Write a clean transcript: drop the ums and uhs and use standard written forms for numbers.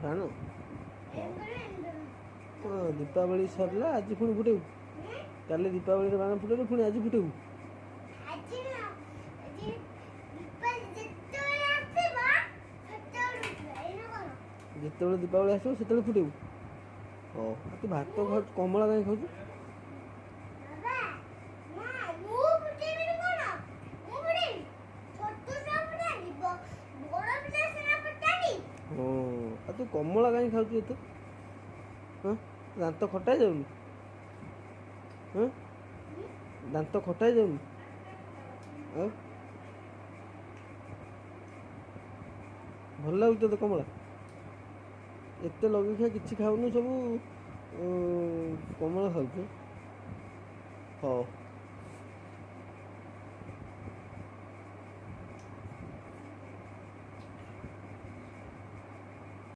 ବାଣ? ହଁ, ଦୀପାବଳି ସରିଲା, ଆଜି ପୁଣି ଫୁଟେଇବୁ? କାଲି ଦୀପାବଳିରେ ବାଣ ଫୁଟେଇଲୁ, ପୁଣି ଆଜି ଫୁଟେଇବୁ? ଯେତେବେଳେ ଦୀପାବଳି ଆସିବ ସେତେବେଳେ ଫୁଟେଇବୁ। ହଉ, ଆଉ ତୁ ଭାତ ଖାଉଛୁ, କମଳା କାହିଁ ଖାଉଛୁ? ହଁ, ଆଉ ତୁ କମଳା କାହିଁ ଖାଉଛୁ ଏତେ? ହଁ, ଦାନ୍ତ ଖଟା ଯାଉନି? ହଁ, ଦାନ୍ତ ଖଟା ଯାଉନି? ଆଉ ଭଲ ଲାଗୁଛି ତୋତେ କମଳା? ଏତେ ଲଗେଇଖିଆ କିଛି ଖାଉନୁ, ସବୁ କମଳା ଖାଉଛୁ। ହଉ।